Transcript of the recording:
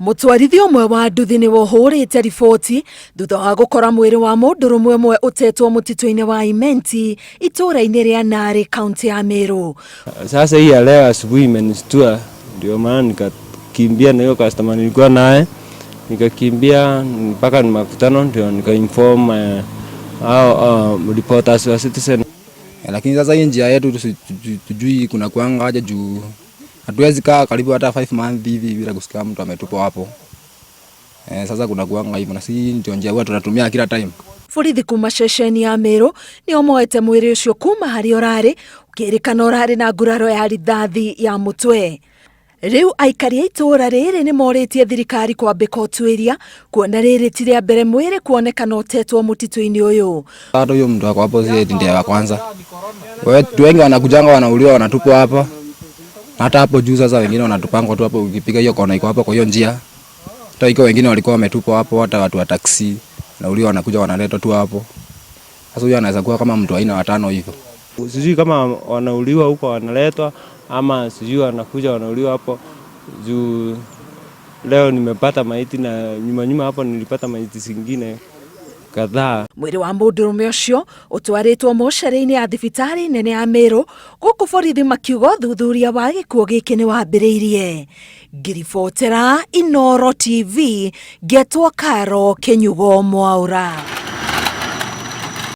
Mũtwarithia ũmwe wa nduthi nĩwe ũhũrĩte riboti thutha wa gũkora mwĩrĩ wa mũndũrũme ũmwe ũtetwo mũtitũ-inĩ wa Imenti itũũra-inĩ rĩa Narĩ kaunti ya Meru. Sasa hii ya leo asubuhi imenistua, ndio maana nikakimbia na hiyo customer nilikuwa naye, nikakimbia mpaka ni makutano, ndio nikainform hao reporters wa Citizen. Lakini sasa hii njia yetu tujui kuna kuanga aje juu hatuwezi kaa karibu hata 5 months hivi bila kusikia mtu ametupwa hapo. Sasa kuna kuanga hivyo na si ndio njia huwa tunatumia kila time. Borithi kuma ceceni ya Meru nĩo moete mwĩrĩ ũcio kuma harĩa ũrarĩ ũkĩrĩkana ũrarĩ na nguraro ya rithathi ya mũtwe. Rĩu aikari a itũũra rĩrĩ nĩ morĩtie thirikari kwambĩka ũtuĩria kuona rĩrĩ ti rĩa mbere mwĩrĩ kuonekana ũtetwo mũtitũ-inĩ ũyũ. Hata huyo mtu ako hapo si eti ndiye wa kwanza. Watu wengi wanakujanga wanauliwa wanatupwa hapa. Na hata hapo juu sasa wengine wanatupangwa tu hapo, ukipiga hiyo kona iko hapo kwa hiyo njia. Hata iko wengine walikuwa wametupwa hapo, hata watu wa taxi wanauliwa wanakuja wanaletwa tu hapo. Sasa huyo anaweza kuwa kama mtu aina watano hivyo. Sijui kama wanauliwa huko wanaletwa ama sijui wanakuja wanauliwa hapo. Juu leo nimepata maiti na nyuma nyuma hapo nilipata maiti zingine kadhaa. Mwĩrĩ wa mũndũrũme ũcio ũtwarĩtwo mocarĩ-inĩ ya thibitarĩ nene ya Meru gũkũ borithi makiuga ũthuthuria wa gĩkuũ gĩkĩ nĩ wambĩrĩirie. Ngĩribotera Inooro TV ngetwo Karo Kĩnyugo Mwaũra.